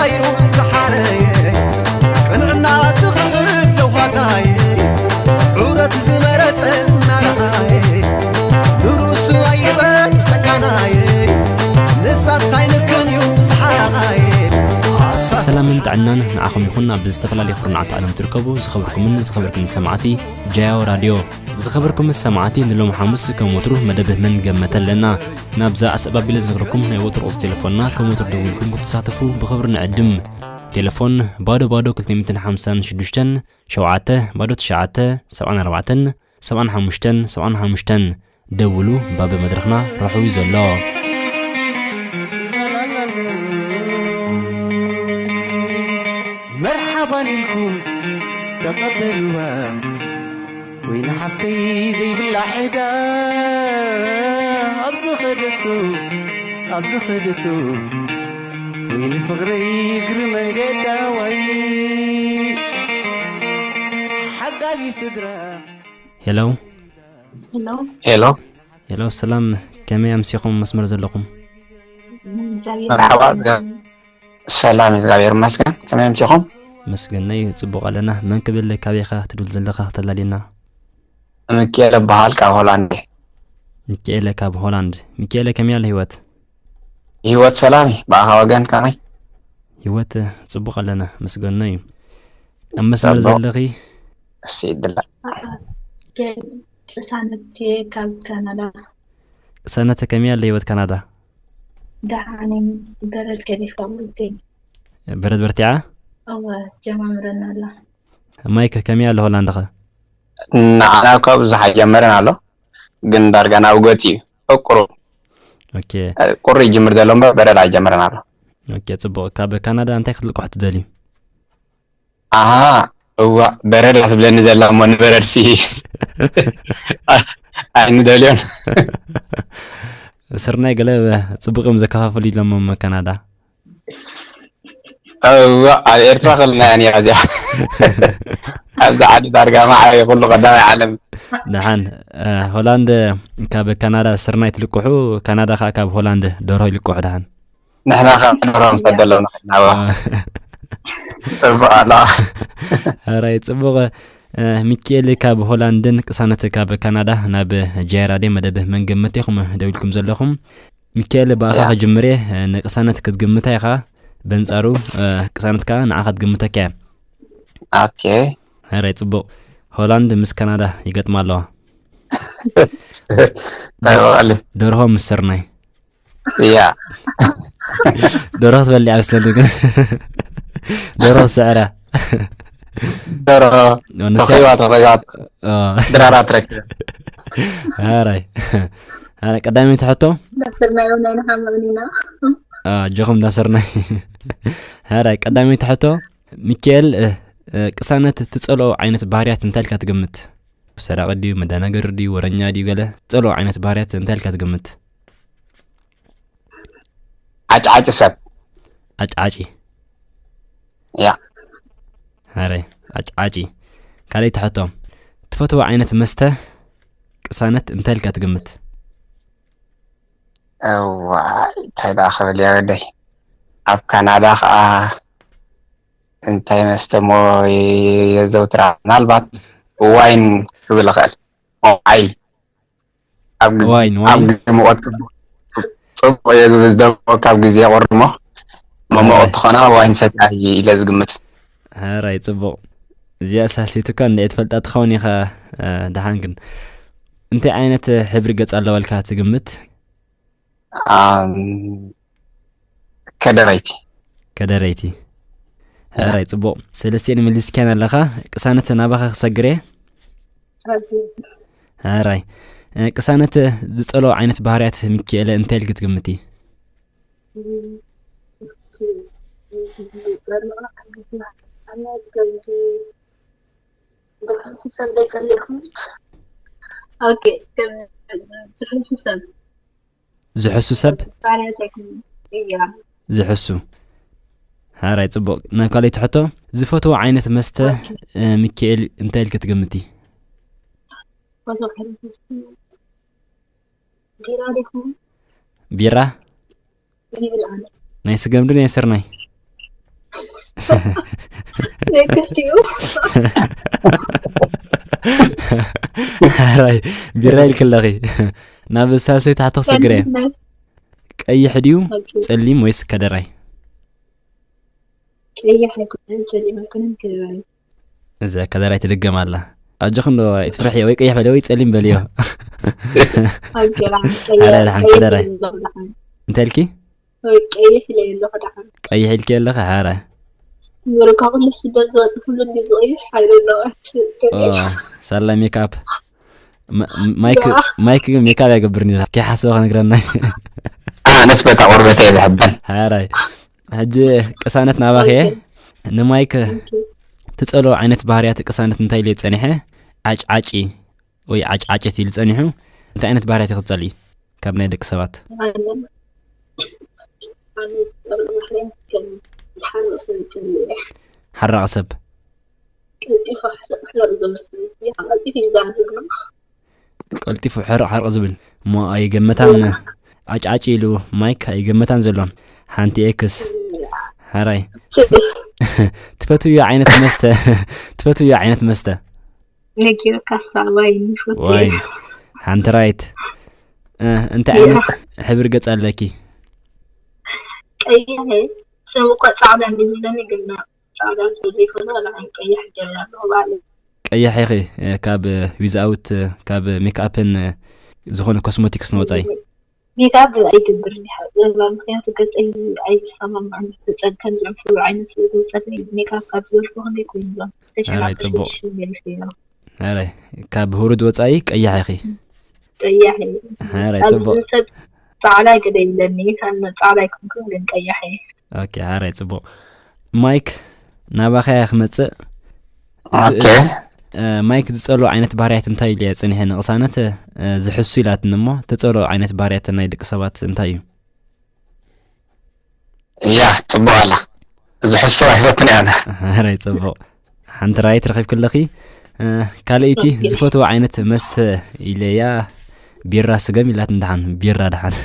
ዝሓረየ ቅንዕና ዝኽሕድ ለዋጣየ ዑረት ዝመረጸ ናርኣየ ንርእሱ ኣይበል ጨካናየ ንሳስ ኣይንክን እዩ ሰሓቓየ። ሰላምን ጥዕናን ንዓኹም ይኹን። ኣብ ዝተፈላለዩ ኩርናዓት ዓለም ትርከቡ ዝኸበርኩምን ዝኸበርኩምን ሰማዕቲ ጃያው ራድዮ፣ ዝኸበርኩም ሰማዕቲ፣ ንሎም ሓሙስ ከም ወትሩ መደብ መን ገመተ ኣለና። ናብዛ ኣሰባቢለ ዝነግረኩም ናይ ወትሩ ቁጽሪ ቴሌፎንና ከም ወትሩ ደዊልኩም ክትሳተፉ ብኽብሪ ንዕድም። ቴሌፎን ባዶ ባዶ ክልተ ሚእትን ሓምሳን ሽዱሽተን ሸውዓተ ባዶ ትሽዓተ ሰብዓን ኣርባዕተን ሰብዓን ሓሙሽተን ሰብዓን ሓሙሽተን። ደውሉ፣ ባብ መድረኽና ርሑው እዩ ዘሎ። መርሓባን ኢልኩም ተቐበልዋ። ወይኒ ሓፍተይ ዘይብላ ዕዳ ኣብዚ ኸደቶ፣ ኣብዚ ኸደቶ። ወይኒ ፍቕረይ እግሪ መንገዳ ዋይ ሓጋዚ ስድራ። ሄሎ። ሄሎ። ሄሎ። ሄሎ፣ ሰላም፣ ከመይ ኣምሲኹም መስመር ዘለኹም? መርሓባ፣ ሰላም፣ እግዚኣብሔር ይመስገን። ከመይ ኣምሲኹም? መስገነይ፣ ጽቡቕ ኣለና። መን ክብል፣ ካበይ ኢኻ ትድውል ዘለኻ? ተላልየና። ሚኪኤለ እበሃል፣ ካብ ሆላንድ። ሚኪኤለ ካብ ሆላንድ። ሚኪኤለ፣ ከመይ ኣላ ህይወት? ህይወት ሰላም እዩ። ብኣኻ ወገን ከመይ? ህይወት ጽቡቕ ኣለና፣ መስገኖ እዩ። ኣብ መስመር ጽቡቕ። ዘለኺ? እሺ፣ ይድላ። ቅሳነት እየ ካብ ካናዳ። ቅሳነት፣ ከመይ ኣላ ህይወት ካናዳ? ደሓን እዩ። በረድ ገዲፋ ብልተይ። በረድ በርቲዓ? እወ፣ ጀማምረና ኣላ። ማይክ፣ ከመይ ኣሎ ሆላንድኸ? ንዓና እኳ ብዙሕ ኣይጀመረን ኣሎ፣ ግን ዳርጋ ናብ ገጽ እዩ። ቁሩብ። ኦኬ። ቁሪ ይጅምር ዘሎ እምበር በረድ ኣይጀመረን ኣሎ። ኦኬ፣ ጽቡቕ። ካብ ካናዳ እንታይ ክትልቅሑ ትደልዩ? ኣሃ፣ እዋ፣ በረድ እያ ትብለኒ ዘላ እሞ ንበረድሲ ኣይንደልዮን። ስርናይ ገለ ጽቡቕ እዮም ዘከፋፍሉ ኢሎሞ እሞ ካናዳ። እዋ፣ ኣብ ኤርትራ ክልና እያ ነይራ እዚኣ። ኣብዚ ዓዲ ዳርጋ ማዕረ ኩሉ ቀዳማይ ዓለም። ደሓን፣ እ፣ ሆላንድ ካብ ካናዳ ስርናይ ትልቅሑ፣ ካናዳ ከኣ ካብ ሆላንድ ደርሆ ይልቅሑ ደሓን። ንሕና ከኣ ደርሆ ንሰደሎም ንኽእል ናብኣ። እ። ጽቡቕ ኣላ። ሕራይ፣ ጽቡቕ። እ፣ ሚኪኤል ካብ ሆላንድን ቅሳነት ካብ ካናዳ ናብ ጃይ ራድዮ መደብ መን ገመተ ኢኹም ደዊልኩም ዘለኹም። ሚካኤል፣ ብኣኻ ያ። ክጅምር እየ። ንቅሳነት ክትግምታ ኢኻ፣ በንጻሩ፣ እ፣ ቅሳነት ከኣ ንዓኻ ክትግምተካ እያ። ኦኬ። ሕራይ፣ ጽቡቕ። ሆላንድ ምስ ካናዳ ይገጥማ ኣለዋ። እንታይ በቃ? ደርሆ ምስ ስርናይ። ያ። ደርሆ ትበልዕ ኣይመስለኒ ግን። ደርሆ ስዕራ። ደርሆ ንሳ ተኺባ፣ ተኺባ። ኦ። ድራራ ትረክብ። ሕራይ። ሕራይ፣ ቀዳመይቲ ሕቶ። ዳስርናዮ ናይ ንሓመም ኢና። አ፣ ኣጆኹም ዳስርናይ። ሕራይ፣ ቀዳመይቲ ሕቶ። ሚካኤል፣ እ፣ እ፣ ቅሳነት ትጸልኦ ዓይነት ባህርያት እንታይ ኢልካ ትግምት? ሰራቒ ድዩ፣ መደናገሪ ድዩ፣ ወረኛ ድዩ፣ ገለ ትጸልኦ ዓይነት ባህርያት እንታይ ኢልካ ትግምት? ዓጭዓጭ ሰብ። ዓጭዓጪ። ያ። ሕራይ፣ ዓጭዓጪ። ካልኣይቲ ሕቶ። ትፈትዎ ዓይነት መስተ ቅሳነት እንታይ ኢልካ ትግምት? እዋይ፣ እንታይ ደኣ ክብል እየ ወደይ። ኣብ ካናዳ ኸኣ እንታይ መስተ እሞ የዘውትራ? ምናልባት ዋይን ክብል እኽእል። ዋይን። ኣብ ግዜ፣ ዋይን፣ ኣብ ዋይን። ግዜ ሙቐት ጽቡቕ፣ ጽቡቕ እየ ዝደሞ፣ ካብ ግዜ ቁሪ እሞ፣ መሞቐ ኣይ። ተኾና ዋይን ሰትያ እየ ኢለ ዝግምት። ሕራይ፣ ጽቡቕ። እዚኣ ሳልሰይቲ እኳ እንድዒ ትፈልጣ ትኸውን ኢኻ፣ እ፣ ደሓን ግን። እንታይ ዓይነት ሕብሪ ገጽ ኣለዋ ኢልካ ትግምት? ኣም፣ ከደረይቲ። ከደረይቲ። ያ። ሕራይ፣ ጽቡቕ። ሰለስቲኤን መሊስካየን ኣለኻ። ቅሳነት ናባኻ ክሰግር እየ። ኦኬ። ሕራይ። እ፣ ቅሳነት ዝጸልኦ ዓይነት ባህርያት ሚኪኤለ እንታይ ኢልኪ ትግምቲ? ኦኬ፣ ከም ዝሕሱ ሰብ። ዝሕሱ ሰብ? ባህርያት ኣይኮነን። እያ። ዝሕሱ። ሕራይ፣ ጽቡቕ። ናብ ካልኣይቲ ሕቶ፣ ዝፈትዎ ዓይነት መስተ፣ ኦኬ። እ፣ ሚኪኤል እንታይ ኢልኪ ትግምቲ? ፈትዎ ዓይነት መስተ ቢራ ዲኹም? ቢራ? ይብል ኣሎ። ናይ ስገም ዶ ናይ ስርናይ? ናይ ክልቲኡ። ሕራይ ቢራ ኢልኪ ኣለኺ። ናብ ሳልሰይቲ ሕቶ ክሰግር እየ። ከንድነት ቀይሕ ድዩ ኦኬ። ጸሊም ወይስ ከደራይ? ቀይሕ ኣይኮነን፣ ጸሊም ኣይኮነን፣ ከደራይ። እዛ ከደራይ ትድገም ኣላ። ኣጆኺ እንዶ ኣይትፍርሕዮ፣ ወይ ቀይሕ በልዮ ወይ ጸሊም በልዮ። ኦኬ፣ ላም ሓራይ ደሓን ቀይሕ ከደራይ። ኢለ ኣለኹ ደሓን። እንታይ ኢልኪ? ወይ ቀይሕ ኢለ ኣለኹ ደሓን። ቀይሕ ኢልኪ ኣለኺ ሓራይ። ምርካ ኩሉ ስደት ዝወጽእ ኩሉ እንዲ ዝቐይሕ ሓይለ ኣለዎ። ኦ፣ ሳላ ሜክኣፕ። ማ- ማይክ ያ። ማይክ ግን ሜክኣፕ ኣይገብርን እዩ። ከይሓስበ ከነግረና። ኣነስ በታ ቆርበተይ ዝሕበን። ሓራይ። ሕጂ ቅሳነት ናባኺ እየ። ኦኬ። ንማይክ ኦኬ። ትጸልኦ ዓይነት ባህርያት ቅሳነት እንታይ ኢለ ጸኒሐ? ዓጭዓጪ ወይ ዓጭዓጭት ኢሉ ጸኒሑ። እንታይ ዓይነት ባህርያት ኢኺ ትጸልኢ ካብ ናይ ደቂ ሰባት? ኣነ ኣነ ዝጸልኦ ባህርያት ከም ዝሓርቕ ሰብ ይጸልእ እየ። ሓራቕ ሰብ። ቀልጢፉ ሕርቕ ሕርቕ ዝብል ሰብ እዩ። ቀልጢፉ ይዛረብ ነው። ቀልጢፉ ሕርቕ ሕርቕ ዝብል እሞ ኣይገመታን። ዓጭዓጭ ኢሉ ማይክ ኣይገመታን ዘሎ። ሓንቲ ኤክስ። ሓራይ። ትፈትውዮ ዓይነት መስተ? ትፈትውዮ ዓይነት መስተ? ነጊርካ ሳባይ ንፈቱ ዋይን። ሓንቲ ራይት። እ፣ እንታይ ዓይነት ሕብሪ ገጽ ኣለኪ? ቀይሕ ሰብ እኳ ጻዕዳ እንዲ ዝብለኒ ግን ጻዕዳ እንተዘይኮነ ንዓይ ቀይሕ ገይረ ኣለኹ ባዕለይ። ቀያሕ ኢኺ፣ እ፣ ካብ ዊዝኣውት፣ እ፣ ካብ ሜክኣፕን፣ እ፣ ዝኾነ ኮስሞቲክስን ወጻኢ? ሜክኣፕ ኣይገብርን እየ። ምኽንያቱ ገጸይ ኣይሰማማዕን። ብጸ-፣ ከም ዝዕፉ ዓይነት ገጸይ ሜክኣፕ ካብ ዝበልኩ ክንደይ ኮይኑ ኣሎ። ኣራይ፣ ጽቡቕ። ተሸናፊ ገይረ። ኣራይ፣ ካብ ሁሩድ ወጻኢ ቀያሕ ኢኺ። ቀያሕ እየ። ኣራይ፣ ኣብዚ ጽቡቕ። ሰብ ጻዕዳ ገለ ይብለኒ፣ ኣነ ጻዕዳ ኣይኮንኩን ግን ቀያሕ እየ። ኦኬ፣ ኣራይ፣ ጽቡቕ። ማይክ፣ ናባኻ እየ ክመጽእ። ዝ-፣ ኦኬ። እ፣ ማይክ ዝጸልኦ ዓይነት ባህርያት እንታይ ኢሉ እየ ጸኒሐ ንቕሳነት፣ እ፣ ዝሕሱ ኢላትኒ እሞ፣ ትጸልኦ ዓይነት ባህርያት ናይ ደቂ ሰባት እንታይ እዩ? እያ፣ ጽቡቕ ኣላ። ዝሕሱ ኣይፈትን እየ ኣነ። ኣራይ፣ ጽቡቕ። ሓንቲ ራይት ረኺብኪ ኣለኺ። እ፣ ካልኣይቲ ዝፈትዎ ዓይነት መስተ ኢለያ ቢራ ስገም ኢላትኒ። ደሓን ቢራ ደሓን።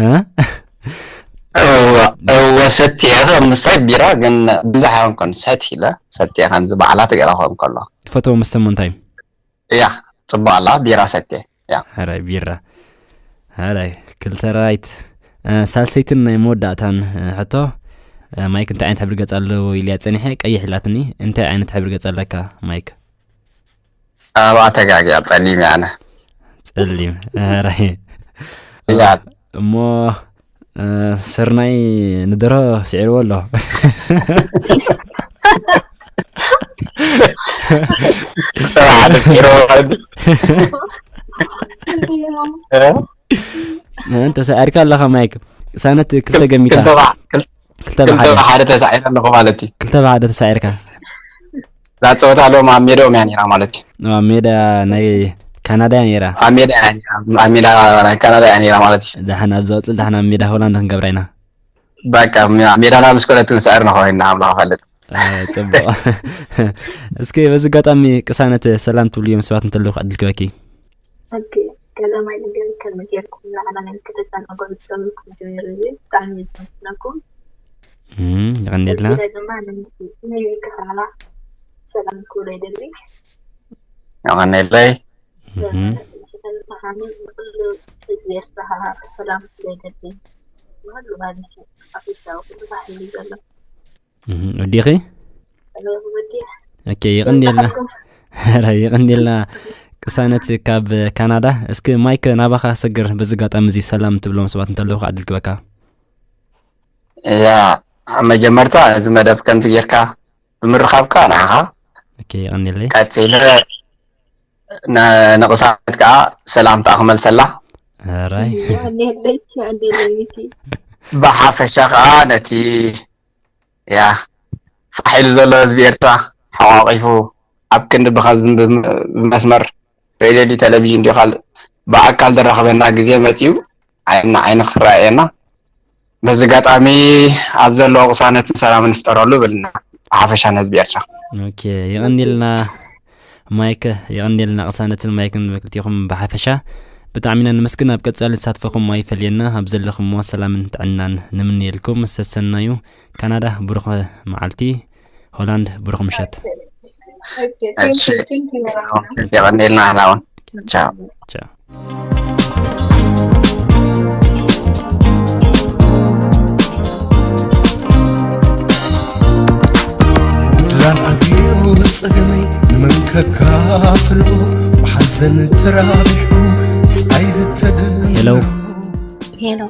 እ? እወ፣ እወ፣ ሰትየ እየ፣ ምስታይ ቢራ ግን ብዝሕ ኣይኮንኩን፣ ሰት ኢለ፣ ሰትየ ከምዚ በዓላት ገለ ክኸውን ከሎ። ትፈትዎ መስተ እሞ እንታይ እዩ? እያ፣ ጽቡቕ ኣላ፣ ቢራ ሰትየ። እያ። ሕራይ ቢራ። ሕራይ ክልተ ራይት። እ፣ ሳልሰይትን ናይ መወዳእታን፣ እ፣ ሕቶ፣ እ፣ ማይክ እንታይ ዓይነት ሕብሪ ገጽ ኣለዎ ኢልያ ጸኒሐ፣ ቀይሕ ኢላትኒ። እንታይ ዓይነት ሕብሪ ገጽ ኣለካ ማይክ? ኣብ ኣተጋግያ ጸሊም እየ ኣነ። ጸሊም። ሕራይ። እያ። እሞ፣ እ፣ ስርናይ ንደርሆ ስዒርዎ ኣሎ። ሓደ ቢሮ ማለት እዩ። እ? እ፣ እንተ ሰዒርካ ኣለኻ ማይክ። ቅሳነት ክልተ ገሚታ። ክልተ ብሓ-፣ ክል-፣ ክልተ ክልተ ብሓደ። ብሓደ ተሳዒረ ኣለኹ ማለት እዩ። ክልተ ብሓደ ተሳዒርካ። እዛ ጸወታ ሎም ኣብ ሜዳኦም እያ ነይራ ማለት እዩ። ኣብ ሜዳ ናይ ካናዳ እያ ነይራ። ኣብ ሜዳ እያ ነይራ። ኣብ ሜዳ ናይ ካናዳ እያ ነይራ ማለት እዩ። ደሓን ኣብ ዝቕጽል ደሓን ኣብ ሜዳ ሆላንድ ክንገብራ ኢና። በቃ፣ ሜ-፣ ሜዳና ምስ ኮነት ክንስዕር ንኽእል ኢና፣ ኣምላኽ ይፈልጥ። እ፣ ጽቡቕ። እስኪ በዚ ኣጋጣሚ ቅሳነት ሰላም ትብልዮም ሰባት እንተለዉ ዕድል ክበኪ። ኦኬ፣ ቀዳማይ ነገር ከም ጌርኩም ንዓና ናይ ምክትታል መገዱ ትገብርኩም ጀሚሩ እዩ። ብጣዕሚ እዩ ዘመስግነኩም። እም፣ የቐንየልና። ቀጺለ ድማ ንሚኪ፣ ንሚኪ ከዓ ሰላም ክብሎ ይደሊ። የቐንየለይ። እም፣ ንስኻን ንኩሉ ህዝቢ ኤርትራ ሰላም ክብሎ ይደሊ። ንኹሉ ማለት እዩ። ሓፈሻዊ ኩሉ ባሕሊ ዘሎ። እም፣ ወዲኺ? ወዲ ኦኬ፣ የቐንየልና። ኧረ፣ የቐንየልና። ቅሳነት ካብ ካናዳ። እስኪ ማይክ ናባኻ ሰግር፣ በዚ ኣጋጣሚ እዚ ሰላም ትብሎም ሰባት እንተለዉ ከዓ ዕድል ክበካ። እያ፣ ኣብ መጀመርታ እዚ መደብ ከምዚ ጌርካ ብምርኻብካ ንዓኻ፣ ኦኬ፣ የቐንየለይ። ቀጺለ ነ-፣ ንቕሳነት ከዓ ሰላምታ ክመልሰላ። ኧራይ። የቐንየለይ፣ የቐንየለይ ሚኪ። ብሓፈሻ ከዓ ነቲ፣ ያ፣ ፋሕ ኢሉ ዘሎ ህዝቢ ኤርትራ ሓቋቒፉ ኣብ ክንዲ ብኸዚ ብም-፣ ብመስመር ሬድዮ ድዩ ቴሌቪዥን ድዩ ካልእ ብኣካል ዘራኽበና ግዜ መጺኡ ዓይንና ዓይኒ ክረኣየና በዚ ኣጋጣሚ ኣብ ዘለዎ ቅሳነትን ሰላምን ይፍጠረሉ እብልና ብሓፈሻ ንህዝቢ ኤርትራ። ኦኬ፣ የቐንየልና ማይክ፣ የቐንየልና ቅሳነትን ማይክን ክልቲኹም ብሓፈሻ። ብጣዕሚ ኢና ነመስግን። ኣብ ቀጻሊ ተሳትፎኹም ኣይፈለየና። ኣብ ዘለኹሞ ሰላምን ጥዕናን ንምንየልኩም። ሰሰናዩ። ካናዳ ብሩኽ መዓልቲ፣ ሆላንድ ብሩኽ ምሸት። እሺ፣ የቐንየልና። ኣና እውን ቻው። ቻው። ድላን ዓብዩ ጸገመይ ንመን ከካፍሎ፣ ብሓዘን ተራቢሑ ስቓይ ዝተደሎ። ሄሎ። ሄሎ፣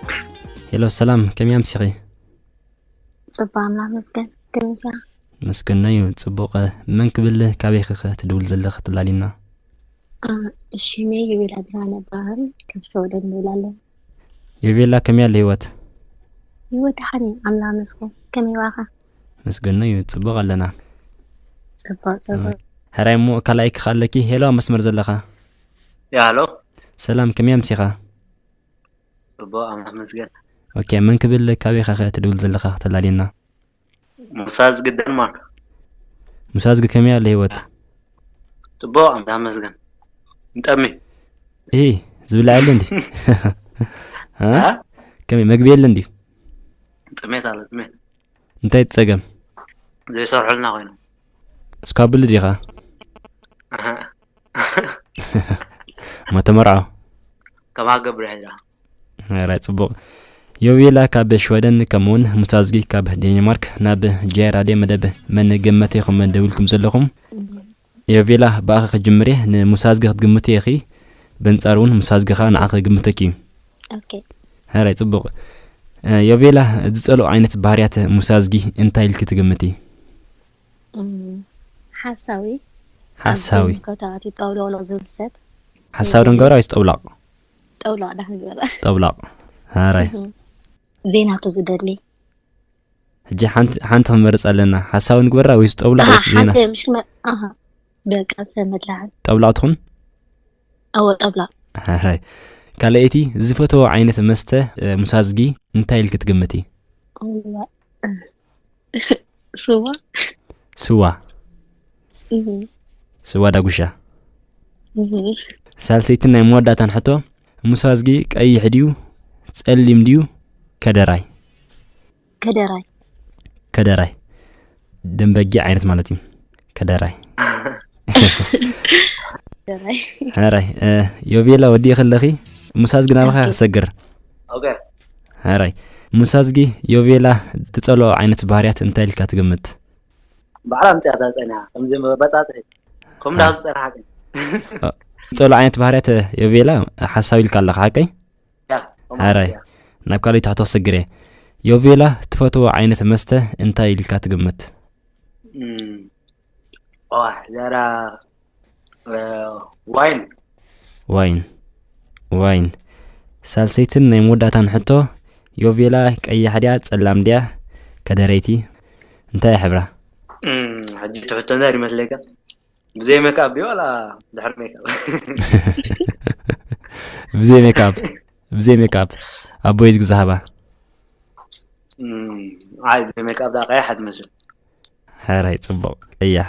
ሄሎ፣ ሰላም፣ ከመይ ኣምሲኺ? ጽቡቕ ኣምላኽ መስገን። ከመይ ኢኻ? መስገናዩ ጽቡቕ። መን ክብል፣ ካበይ ኸ ትድውል ዘለኽ ትላሊና? ሽመይ ዮቤላ ብርሃነ እበሃል፣ ካብ ሸወደን እድውል ኣለኹ። ዮቤላ፣ ከመይ ኣለ ህይወት? ህይወት ደሓን እዩ ኣምላኽ መስገን። ከመይ ዋኻ? መስገናዩ ጽቡቕ ኣለና። ጽቡቕ ጽቡቕ። ሕራይ እሞ ካልኣይ ክኻ ኣለኪ። ሄሎ፣ ኣብ መስመር ዘለኻ? ያ፣ ሃሎ። ሰላም፣ ከመይ ኣምሲኻ? ጽቡቕ ኣምላኽ መስገን። ኦኬ፣ መን ክብል፣ ካበይ ኸ ትድውል ዘለኻ ተላሊና? ሙሳዝጊ ደንማርክ። ሙሳዝጊ፣ ከመይ ኣለ ህይወት? ጽቡቕ ኣምላኽ መስገን። እንጠሚ። እሂ፣ ዝብላዕ የለ እንዲ? እ? ከመይ መግቢ የለ እንዲ? ጥሜት ኣሎ፣ ጥሜት። እንታይ ትጸገም? ዘይሰርሑልና ኮይኖም። እስካብ ብሉ ዲኻ? ኣሃ። ማ ተመርዖ? ከማይ ገብረ ሒዛ። ራይ ጽቡቕ። ዮቬላ ካብ ሽወደን ከምኡውን ሙሳዝጊ ካብ ዴንማርክ ናብ ጄራዴ መደብ መን ገመተ ኢኹም ደዊልኩም ዘለኹም። ዮቬላ ብኣኺ ክጅምር እየ። ንሙሳዝጊ ክትግምቲ ኢኺ፣ በንጻሩ እውን ሙሳዝጊ ኸኣ ንዓኺ ክግምተኪ እዩ። ኦኬ። ራይ ጽቡቕ። ዮቬላ ዝጸልኦ ዓይነት ባህርያት ሙሳዝጊ እንታይ ኢልኪ ትግምቲ? ሓሳዊ ሓሳዊ። ከተባቲ ጠውሎሎ ዝብል ሰብ ሓሳዊ ደንጋራ ወይስ ጠውላቕ? ጠውላቕ ዳሕ ንግበራ ጠውላቕ። ራይ ዘይናቱ ዝደሊ ሕጂ ሓንቲ ሓንቲ ክንመርጽ ኣለና። ሓሳዊ ንግበራ ወይስ ጠውላቕ ወይስ ዘይና? ሓንቲ ምሽ ክመ ኣሃ በቃ ሰመድላዓል ጠውላቕ ትኹን? ኣወ ጠብላቕ ራይ ካልኣይቲ ዝፈትዎ ዓይነት መስተ ሙሳዝጊ እንታይ ኢልኪ ትግምቲ? ስዋ ስዋ። እህ፣ ስዋ ዳጉሻ። እህ። ሳልሰይትን ናይ መወዳእታን ሕቶ፣ ሙሳዝጊ ቀይሕ ድዩ ጸሊም ድዩ ከደራይ? ከደራይ ከደራይ ደንበጊ ዓይነት ማለት እዩ። ከደራይ ከደራይ ሕራይ ዮቬላ ወዲእ ከለኺ ሙሳዝጊ ናባኻ ክሰግር። ኦኬ። ሕራይ ሙሳዝጊ ዮቬላ ትጸልኦ ዓይነት ባህርያት እንታይ ኢልካ ትግምት? ባዕላ ምጽያታ ጸኒሓ ከምዚ መበጣጥሒ ከም ዳብ ጸራሓ ግን ትጸልኦ ዓይነት ባህርያት ዮቬላ ሓሳዊ ኢልካ ኣለኻ ሓቀይ? ያ ሕራይ ናብ ካልእ ትሕቶ ክሰግር እየ። ዮቬላ ትፈትዎ ዓይነት መስተ እንታይ ኢልካ ትግምት? እም፣ ዋ ዘራ እ፣ ዋይን ዋይን ዋይን። ሳልሰይትን ናይ መወዳእታን ሕቶ፣ ዮቬላ ቀያሕ ድያ ጸላም ድያ ከደረይቲ? እንታይ ሕብራ? እም፣ ሕጂ ትሕቶ እንታይ ይመስለካ? ብዘይ ሜክኣፕ ድዩ ዋላ ድሕሪ ሜክኣፕ? ብዘይ ሜክኣፕ ብዘይ ሜክኣፕ ኣቦይ ዝግዛሃባ እም፣ ኣይ ብዘይ ሜክኣፕ ዳ ቀያሕ ትመስል። ሕራይ ጽቡቕ ቀያሕ።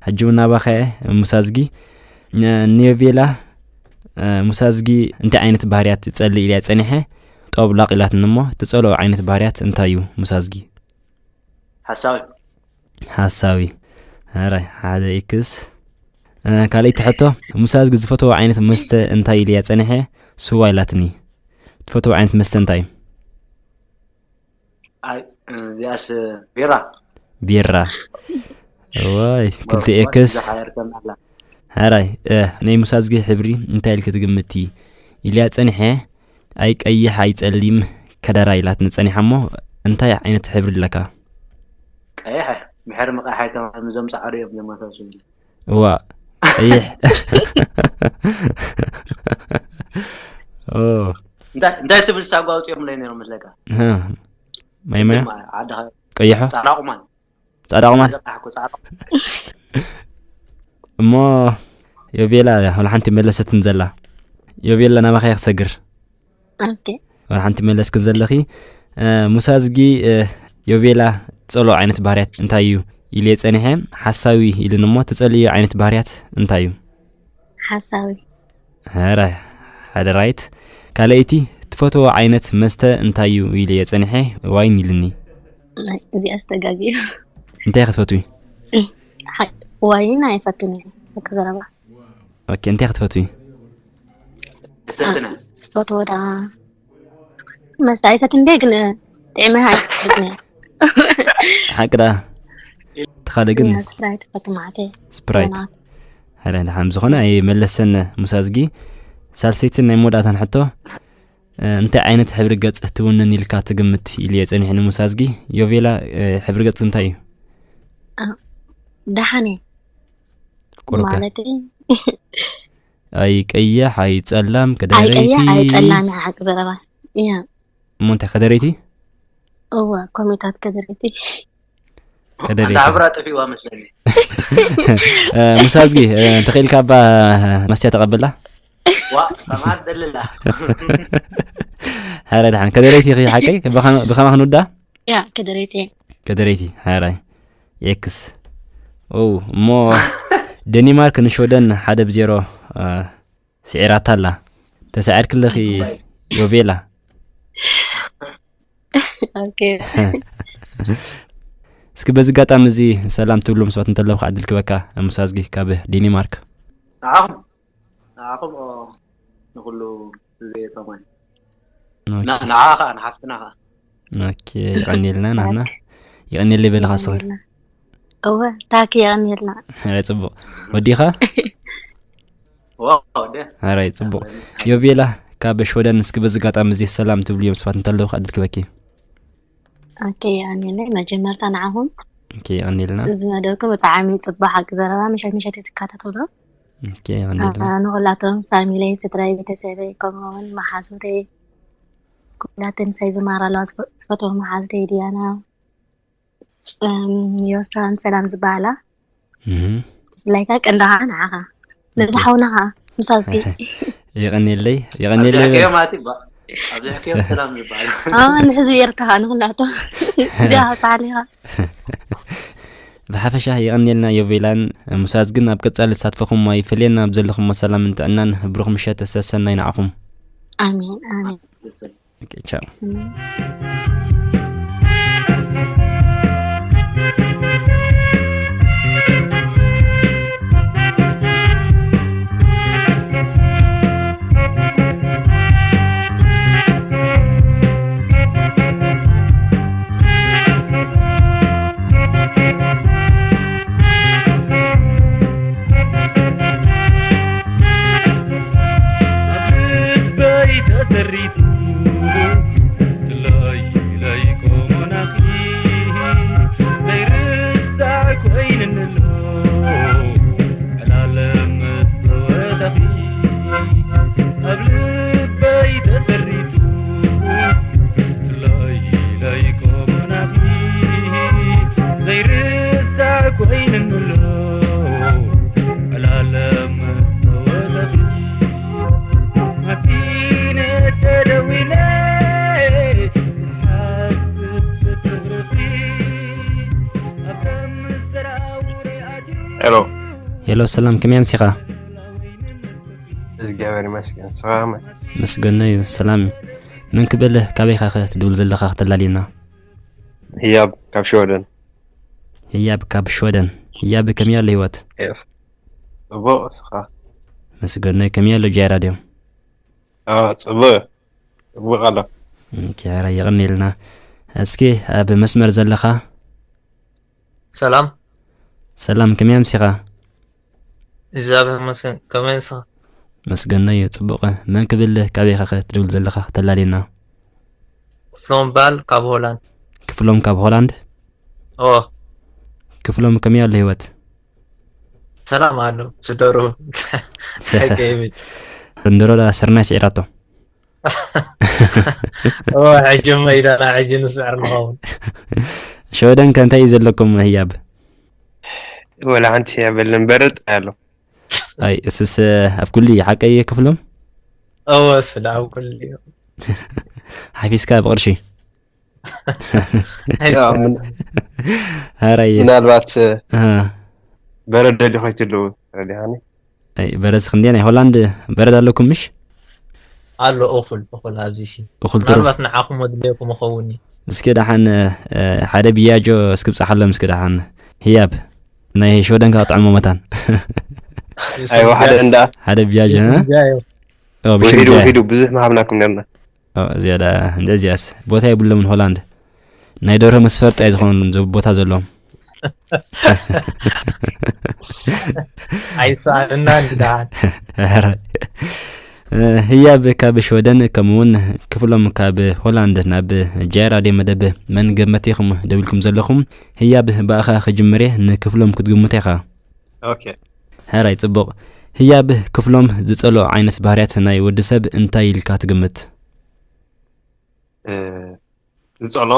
ሕጂ እውን ናባኸ ሙሳዝጊ ን- ንዮቬላ እ፣ ሙሳዝጊ እንታይ ዓይነት ባህርያት ትጸሊ ኢልያ ጸኒሐ? ጠብላቕ ኢላትኒ እሞ ትጸልኦ ዓይነት ባህርያት እንታይ እዩ ሙሳዝጊ? ሓሳዊ ሓሳዊ። ሕራይ ሓደ ኤክስ። እ፣ ካልኣይቲ ሕቶ ሙሳዝጊ ዝፈትዎ ዓይነት መስተ እንታይ ኢልያ ጸኒሐ? ስዋ ኢላትኒ። ትፈትዎ ዓይነት መስተ እንታይ እዩ? ኣይ እዚኣስ ቢራ ቢራ። ወይ ክልተ ኤክስ። ዝሓየር ከም ኣላ ሕራይ እ፣ ናይ ሙሳዝጊ ሕብሪ እንታይ ኢልኪ ትግምቲ ኢልያ ጸኒሐ። ኣይ ቀይሕ ኣይ ጸሊም ከደራ ኢላትኒ ጸኒሓ እሞ እንታይ ዓይነት ሕብሪ ኣለካ? ቀይሕ ምሕር ምቃሓይ ተማም እዞም ጻዕሩ እዮም ዘመሳሰሉ እዋ ቀይሕ ኦ እንታይ እንታይ ትብል ሳጓ ኣውፅኦም ለይ ነይሮም መስለካ እ፣ ማይ ማያ ዓዲ ቀይሖ ጻዕዳ ቁማል ጻዕዳ ቁማል ዘቃሕኩ ጻዕዳ እሞ ዮቬላ ወላ ሓንቲ መለሰትን ዘላ ዮቬላ ናባኸ ክሰግር ኦኬ ወላ ሓንቲ መለስክን ዘለኺ እ፣ ሙሳዝጊ እ፣ ዮቬላ ትጸልኦ ዓይነት ባህርያት እንታይ እዩ ኢሉ የጸኒሐ ሓሳዊ ኢሉን እሞ ትጸልዮ ዓይነት ባህርያት እንታይ እዩ ሓሳዊ ሕራይ ሓደ ራይት። ካልኣይቲ፣ ትፈትዎ ዓይነት መስተ እንታይ እዩ ኢለ እየ ጸኒሐ፣ ዋይን ኢልኒ። እዚኣ ዝተጋግዩ እንታይ ክትፈትዊ? ዋይን ኣይፈትን እየ። ሓቂ ዘረባ ኦኬ፣ እንታይ ክትፈትዊ? ሰትና ዝፈትዎ ዳ መስተ ኣይፈትን እንደ ግን ጥዕመ ኣይፈትን እየ። ሓቂ ዳ ትኻለ ግን ስፕራይት ፈቱ ማዕተ ስፕራይት ሓደ ደሓን ዝኾነ ኣይመለሰን። ሙሳዝጊ ሳልሰይትን ናይ መወዳእታን ሕቶ፣ እ፣ እንታይ ዓይነት ሕብሪ ገጽ ትውንን ኢልካ ትግምት ኢሉ እየ ጸኒሕኒ። ሙሳዝጊ፣ ዮቬላ፣ እ፣ ሕብሪ ገጽ እንታይ እዩ? ደሓን እየ ቁሩብ ከ ማለት ኣይ ቀይሕ ኣይ ጸላም ከደረይቲ ኣይቀይሕ ኣይጸላም ሓቂ ዘረባ እያ እሞ እንታይ ከደረይቲ እወ ኮሜታት ከደረይቲ ከደረይቲ እንዳ ሕብራ ጠፊዋ መስለኒ። እ፣ ሙሳዝጊ፣ እ፣ እንተኽኢልካ እባ ማስትያ ተቐብላ። ዋ ከማት ደልላ። ሓረ ደሓን ከደረይቲ ኢኺ ሓቀይ? ብኸማ- ብኸማ ክንውዳ? ያ ከደረይቲ ከደረይቲ ሓራይ ኤክስ ኦ እሞ ደኒማርክ ንሽወደን ሓደ ብዜሮ፣ እ፣ ስዒራታ ኣላ። ተሳዒርክለኺ ዮቬላ። ኦኬ እስኪ በዚ ኣጋጣሚ እዚ ሰላም ትብሉ መስዋት እንተለዉ ክዓድል ክበካ ሙሳዝጊ ካብ ዴኒማርክ። ንዓኹም ንዓኹም ኦ፣ ንኹሉ ህዝቢ ኤርትራ ማለት እዩ። ና- ንዓ ከዓ ንሓፍትና ከዓ ኦኬ፣ ይቐኒልና ናህና ይቐኒለይ በለኻ ስኸ እወ ታኪ የቐኒልና ሕራይ ጽቡቕ ወዲኻ ዋው ደ ሕራይ ጽቡቕ ዮቬላ ካብ ሽወደን እስኪ በዚ ኣጋጣሚ እዚ ሰላም ትብሉ እዮም መስዋት እንተለዉ ክዓድል ክበኪ። ኦኬ የቐኒለይ መጀመርታ ንዓኹም ኦኬ፣ ይቐኒልና። እዚ መደብኩም ብጣዕሚ ጽቡቅ ሓቂ ዘረባ ምሸት ምሸት ትከታተሎ ኦኬ፣ ይቐኒልና። ንኩላቶም ፋሚለይ ስድራይ ቤተሰበይ ከምኡውን መሓዙተይ ኩላተን ሳይ ዝማራ ኣለዋ ዝፈትዎ መሓዙተይ ድያና ዮሳን ሰላም ዝበሃላ እህ ብፍላይ ከኣ ቀንዲ ከዓ ንዓኻ ነዚ ሓውና ከዓ ምሳልኪ ይቐኒለይ ይቐኒለይ ኣብዚሕክዮ ማለት ይባ ኣብዚሕክዮ ሰላም ይባሃል። ንሕዚ ኤርትራ ንኩላቶም እዚኣ ሳሊኻ ብሓፈሻ የቐንየልና ዮቬላን ሙሳዝ ግን ኣብ ቀጻሊ ተሳትፎኹም ኣይፈለየና ኣብ ዘለኹሞ ሰላምን ጥዕናን ብሩኽ ምሸት ሰሰናይ ንዓኹም። ኣሜን ኣሜን ኦኬ፣ ቻው። ስሜን ኣብ ልበይ ተሰሪቱ ትለይ ለይ ቆሞናኺ ዘይርሳዕ ኮይንንሎ ዕላለም መጸወታኺ ኣብ ልበይ ተሰሪቱ ትለይ ለይ ቆሞናኺ ዘይርሳዕ ኮይንንሎ ዕላለም መጸወታኺ ሓሲነ ተደዊለ ክሓስብ ፍቅርኺ ኣብ ደም ዝራውረ ኣትዩ ሄሎ ሄሎ፣ ሰላም፣ ከመይ ኣምሲኻ? እግዚኣብሔር ይመስገን። ንስኻ ከመይ? ምስገኖ እዩ፣ ሰላም እዩ። መን ክብል፣ ካበይ ኢኻ ትድውል ዘለኻ ከተላልየና? ህያብ ካብ ሽወደን። ህያብ ካብ ሽወደን። ህያብ ከመይ ኣሎ ህይወት? ጽቡቕ፣ ንስኻ? ምስገኖ እዩ፣ ከመይ ኣሎ ጃይ ራድዮ? ኣዎ፣ ጽቡቕ፣ ጽቡቕ ኣሎ። ኦኬ፣ ሕራይ የቐንየልና። እስኪ ኣብ መስመር ዘለኻ? ሰላም። ሰላም፣ ከመይ ኣምሲኻ? እግዚኣብሔር ይመስገን። ከመይ ንስኻ? መስገኖ እዩ፣ ጽቡቕ። መን ክብል፣ ካበይ ኢኻ ትድውል ዘለኻ? ከተላልየና። ክፍሎም በዓል ካብ ሆላንድ። ክፍሎም ካብ ሆላንድ? እዎ። ክፍሎም፣ ከመይ ኣሎ ህይወት? ሰላም ኣሎ። ስደሩ። እንታይ ከይብል? እንድሮ ዳ ስርናይ ስዒራቶ። እዎ፣ ሕጂ እሞ ኢዳና ሕጂ ንስዕር ንኸውን። ሽወደን ከ እንታይ እዩ ዘለኩም ህያብ? ወላ ሓንቲ የብልን፣ በረድ ኣሎ። ኣይ፣ እሱስ ኣብ ኩሉ እዩ፣ ሓቀይ ክፍሎም? እዎ፣ ስለ ኣብ ኩሉ እዩ። ሓፊስካ ብቕርሺ። ያው፣ ምን- ሐራይ። ምናልባት አ፣ በረድ ደሊ ኮይትሉ ረዲኻኒ። ኣይ፣ በረስ ክንዴ ናይ ሆላንድ በረድ ኣለኩም ምሽ? ኣሎ እኹል እኹል ኣብዚ ሲ እኹል ትሩፍ። ምናልባት ንዓኹም ወድለየኩም ይኸውን እዩ። እስኪ ደሓን ሓደ ብያጆ እስኪ ብጻሓሎም እስኪ ደሓን። ህያብ ናይ ሸወደን ካጥዕሞ መታን። ኣይወሓደ እንዳ ሓደ ብያጆ እ? ጉዳዩ ኦ፣ ብሽም ውሒዱ ብያጆ። ውሒዱ ብዙሕ ምሃብናኩም ነርና። ኦ፣ እዚኣ ደኣ እንደ እዚኣስ ቦታ የብሎምን ሆላንድ። ናይ ደርሆ መስፈርጣ እዩ ዝኾኑ ዘ- ቦታ ዘለዎም። ኣይሰኣልና እንዲ ደሓን ኧረ። ህያብ ካብ ሽወደን ከምኡውን ክፍሎም ካብ ሆላንድ ናብ ጃይራዴ መደብ መን ገመት ኢኹም ደው ኢልኩም ዘለኹም። ህያብ ብኣኻ ክጅምር እየ፣ ንክፍሎም ክትግምቶ ኢኻ። ኦኬ ሕራይ ጽቡቕ። ህያብ ክፍሎም ዝጸልኦ ዓይነት ባህርያት ናይ ወዲ ሰብ እንታይ ኢልካ ትግምት? እ፣ ዝጸሎ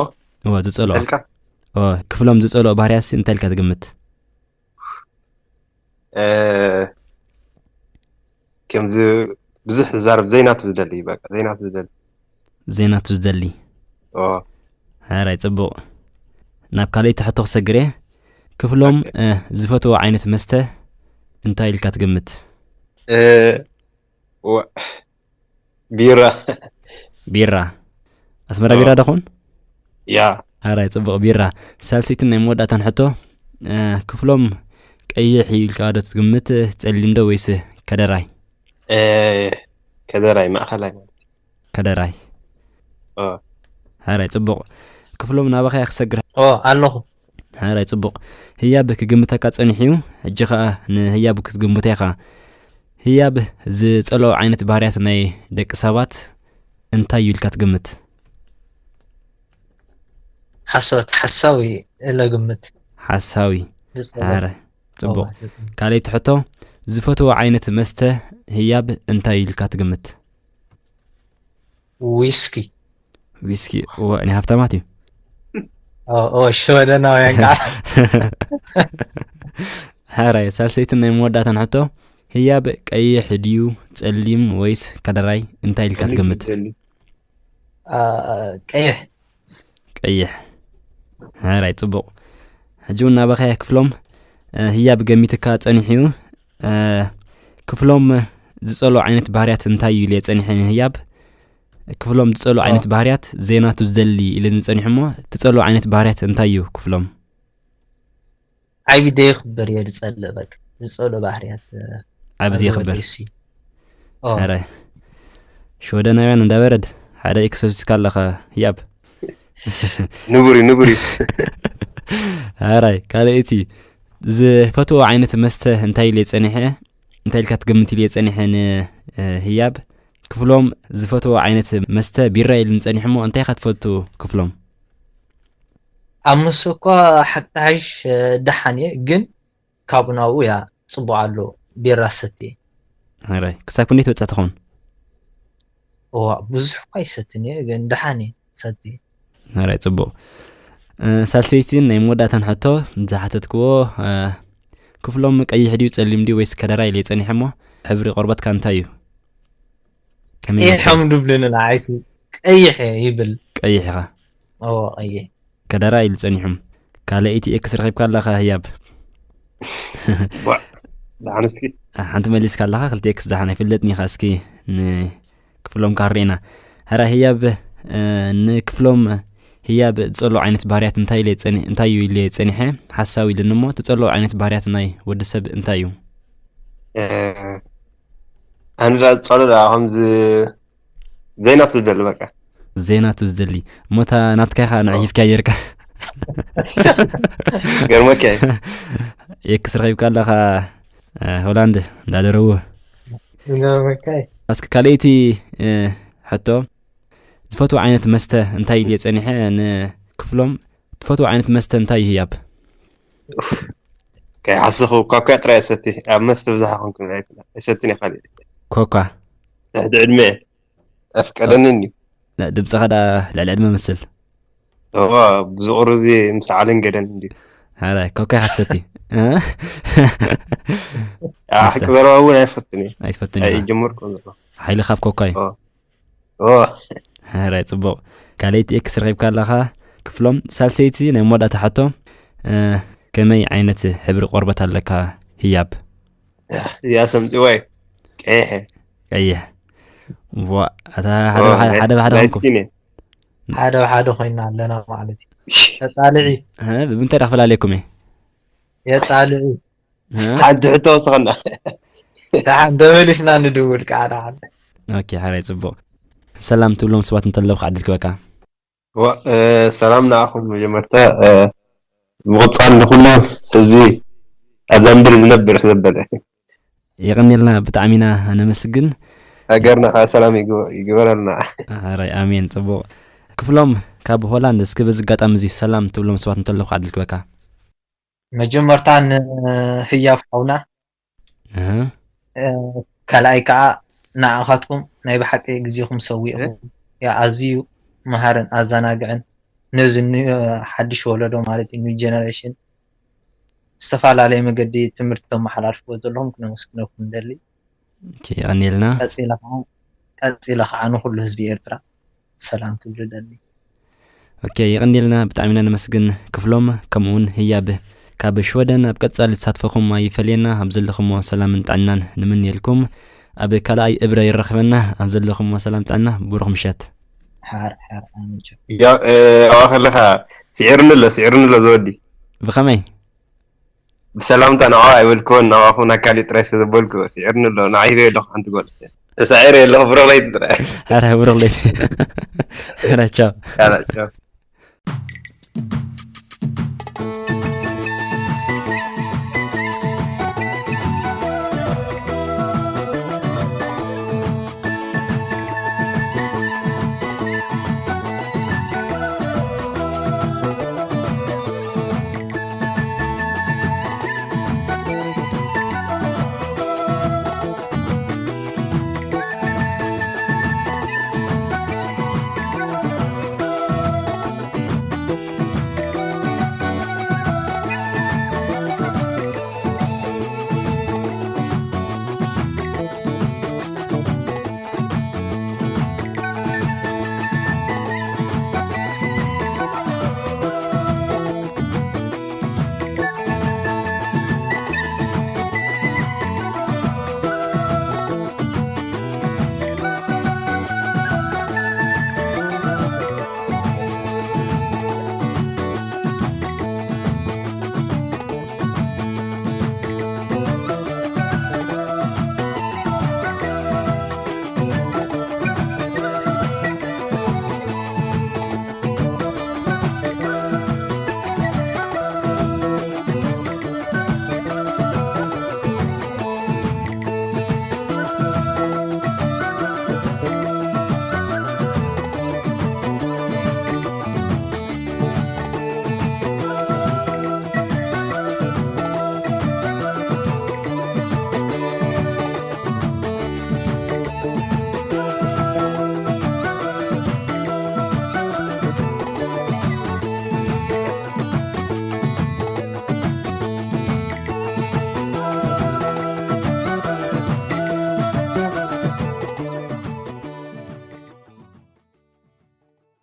እወ ዝጸልኦ ኢልካ እወ ክፍሎም ዝጸልኦ ባህርያትሲ እንታይ ኢልካ ትግምት? እ፣ ከምዚ ብዙሕ ዝዛረብ ዘይናቱ ዝደሊ በቃ ዘይናቱ ዝደሊ ዘይናቱ ዝደሊ። ኦ ሕራይ ጽቡቕ። ናብ ካልኣይቲ ሕቶ ክሰግር እየ። ክፍሎም እ፣ ዝፈትዎ ዓይነት መስተ እንታይ ኢልካ ትግምት? እ፣ ወ- ቢራ ቢራ። ኣስመራ ኦ። ቢራ ደኹን? ያ ሕራይ ጽቡቕ ቢራ። ሳልሰይትን ናይ መወዳእታን ሕቶ እ፣ ክፍሎም ቀይሕ እዩ ኢልካ ዶ ትግምት ጸሊም ዶ ወይስ ከደራይ? እ፣ ከደራይ ማእኸላይ ማለት ከደራይ። ኦ ሕራይ ጽቡቕ። ክፍሎም ናባኻ እየ ክሰግር። ኦ ኣለኹ ሕራይ ጽቡቕ። ህያብ ክግምተካ ጸኒሑ እዩ። ሕጂ ኸኣ ንህያብ ክትግምቶ ኢኻ። ህያብ ዝጸልኦ ዓይነት ባህርያት ናይ ደቂ ሰባት እንታይ እዩ ኢልካ ትግምት? ሓሶት ሓሳዊ እለ ግምት ሓሳዊ። ዝጸልኦ ሕራይ ጽቡቕ። ኦ፣ ካልኣይቲ ሕቶ ዝፈትዎ ዓይነት መስተ ህያብ እንታይ እዩ ኢልካ ትግምት? ዊስኪ ዊስኪ። እወ ናይ ሃብታማት እዩ። ኦ ኦ፣ ሽወደናውያን ከዓ ሕራይ ሳልሰይትን ናይ መወዳእታን ሕቶ ህያብ ቀይሕ ድዩ ጸሊም ወይስ ከደራይ እንታይ ኢልካ ትግምት? አ፣ ቀይሕ ቀይሕ። ሕራይ ጽቡቕ። ሕጂ እውን ናባኻ እየ ክፍሎም። እ፣ ህያብ ገሚትካ ጸኒሑ እዩ። እ፣ ክፍሎም ዝጸልኦ ዓይነት ባህርያት እንታይ እዩ ኢለ ጸኒሐ ንህያብ? ክፍሎም ዝጸልኦ ኦ። ዓይነት ባህርያት ዘይናቱ ዝደሊ ኢለ ንጸኒሑ እሞ ትጸልኦ ዓይነት ባህርያት እንታይ እዩ ክፍሎም? ዓቢ ደየኽብር እየ ዝጸልእ በቃ ዝጸልኦ ባህርያት ዓቢ ዘይኽብር። ወደሲ ኦ ሕራይ ሽወደናውያን እንዳበረድ ሓደ ኤክስ ወሲድካ ኣለኻ ህያብ። ንቡር እዩ ንቡር እዩ ሕራይ ካልኣይቲ ዝፈትዎ ዓይነት መስተ እንታይ ኢለ ጸኒሐ እንታይ ኢልካ ትግምት ኢለ ጸኒሐ ንህያብ ክፍሎም ዝፈትዎ ዓይነት መስተ ቢራ ኢሉ ንጸኒሑ እሞ እንታይ ኢኻ ትፈቱ ክፍሎም? ኣብ ምስ እኳ ሓቂ ሓሽ ደሓን እየ ግን ካብኡ ናብኡ እያ ጽቡቕ ኣሎ ቢራ ሰቲ ሕራይ ክሳብ ክንደይ ትበጽሕ ትኸውን? እዋ ብዙሕ እኳ ይሰትን እየ ግን ደሓን እየ ሰቲ ሕራይ ጽቡቕ። እ፣ ሳልሰይትን ናይ መወዳእታን ሕቶ ዝሓተትክዎ እ፣ ክፍሎም ቀይሕ ድዩ ጸሊም ድዩ ወይስ ከደራይ ኢለ ጸኒሐ እሞ ሕብሪ ቆርበትካ እንታይ እዩ? ከመይ ይመስል? ቀይሖም ድብልን ንዓይሲ ቀይሕ እየ ይብል ቀይሕ ኢኻ። ኦ ቀይሕ ከደራ ኢሉ ጸኒሑ። ካልኣይቲ ኤክስ ረኺብካ ኣለኻ ህያብ። ቧዕ፣ ደሓን እስኪ ሓንቲ መሊስካ ኣለኻ ክልተ ኤክስ ደሓን ኣይፍለጥን ኢኻ እስኪ ንክፍሎም ካሬና። ሕራ ህያብ እ፣ ንክፍሎም ህያብ ዝጸልኦ ዓይነት ባህርያት እንታይ ኢለ ጸኒ እንታይ እዩ ኢለ ጸኒሐ ሓሳዊ ኢሉኒ እሞ ትጸልኦ ዓይነት ባህርያት ናይ ወዲ ሰብ እንታይ እዩ? እ፣ ኣነ ዳ ዝጸሎ ዳ ከምዚ ዘይናቱ ዝደሊ በቃ ዘይናቱ ዝደሊ እሞ እታ ናትካ ኢኻ ንዕሂፍካ ጌርካ ገርመካ እዩ። ኤክስ ረኺብካ ኣለኻ እ፣ ሆላንድ እንዳደረቡ ዝገርመካ እዩ እስኪ ካልኣይቲ እ፣ ሕቶ ዝፈትዎ ዓይነት መስተ እንታይ ኢልየ ጸኒሐ ንክፍሎም ትፈትዎ ዓይነት መስተ እንታይ እዩ ህያብ? ከይሓሰኹ ኳኳ ጥራይ ሰቲ ኣብ መስተ ብዝሓ ኮንኩ ኣይሰትን እየ ካልእ ኮኳ ትሕቲ ዕድመ ኣፍቀደንን እዩ ድምፅኻ ዳ ልዕሊ ዕድመ መስል እዋ ብዝቑሩ እዚ ምስ ዓልን ገደን እንዲ ረ ኮካ ኢኻ ትሰቲ እ? ሓቂ ዘረባ እውን ኣይፈትን እዩ ኣይትፈትን ኢኻ ኣይጀመርኩ ዘሎ ሓይሊ ካብ ኮካ እዩ ኦ ረ ፅቡቕ ካልኣይቲ ኤክስ ረኺብካ ኣለኻ ክፍሎም ሳልሰይቲ ናይ መወዳእታ ሕቶ እ፣ ከመይ ዓይነት ሕብሪ ቆርበት ኣለካ ህያብ እዚኣ ሰምፂዋ እዩ ቀይሐ ቀይሕ ዋ፣ ኣታ ሓደ ኦ፣ ብሓደ ናይ ሓደ ብሓደ ናይ ኮንኩም። ስኪን እየ። ሓደ ብሓደ ኮይና ኣለና ማለት እዩ። ተጣልዒ። እ፣ ብምንታይ ዳ ክፈላለየኩም እየ? የጣልዒ። እ? ሓንቲ ሕቶ ወስኸና። ደሓን ተመሊስና ንድውል ከዓ ደሓን። ኦኬ፣ ሓራይ ጽቡቕ። ሰላም ትብሎም ሰባት እንተለዉ ክዓድል ክበካ። ዋ፣ እ፣ ሰላም ንኣኹም መጀመርታ፣ እ፣ ምቕጻል ንኹሉ ህዝቢ ኣብዛ ምድሪ ዝነብር ዘበለ። የቐንየልና፣ ብጣዕሚ ኢና ነመስግን። ሃገርና ከዓ ሰላም ይግበ-፣ ይግበረልና። ሓራይ፣ ኣሜን። ጽቡቕ። ክፍሎም ካብ ሆላንድ፣ እስኪ በዚ ኣጋጣሚ እዚ ሰላም ትብሎም ሰባት እንተለዉ ክዓድል ክበካ። መጀመርታ ንህያብ ሓውና፣ እህ። እ፣ ካልኣይ ከዓ ንዓኻትኩም ናይ ብሓቂ ግዜኹም ሰዊእኹም፣ እ? ያ፣ ኣዝዩ መሃርን ኣዘናግዕን ነዚ ኒ-፣ ሓድሽ ወለዶ ማለት እዩ፣ ኒው ጀነሬሽን፣ ዝተፈላለየ መገዲ ትምህርቲ ተመሓላልፍዎ ዘለኹም ክነመስግነኩም ንደሊ። ኦኬ፣ የቐንየልና። ቀጺለ ከዓ፣ ቀጺለ ከዓ ንኹሉ ህዝቢ ኤርትራ ሰላም ክብል እደሊ። ኦኬ፣ የቐንየልና፣ ብጣዕሚ ኢና ነመስግን ክፍሎም፣ ከምኡ እውን ህያብ ካብ ሽወደን። ኣብ ቀጻሊ ተሳትፎኹም ኣይፈለየና፣ ኣብ ዘለኹሞ ሰላምን ጥዕናን ንምንየልኩም። ኣብ ካልኣይ እብረ ይረኽበና፣ ኣብ ዘለኹሞ ሰላም ጥዕና፣ ብሩኽ ምሸት። ሓር፣ ሓር፣ ኣንጆ። ያ፣ እ፣ ኣብኣ ከለኻ ስዒርኒ ኣሎ፣ ስዒርኒ ኣሎ ዝወዲ። ብኸመይ? ብሰላምታ ንዕኡ ኣይበልክዎን፣ ናባኹም ናብ ካሊእ ጥራይ ስለ ዘበልኩ፣ ስዒርኒ ኣሎ። ንዓ ሂበዮ ኣለኹ ሓንቲ ጓል። ተሳዒረ ኣለኹ፣ ብሩኽ ለይቲ ጥራይ። ኧረ ብሩኽ ለይቲ። ኧረ ቻው። ቻው፣ ቻው።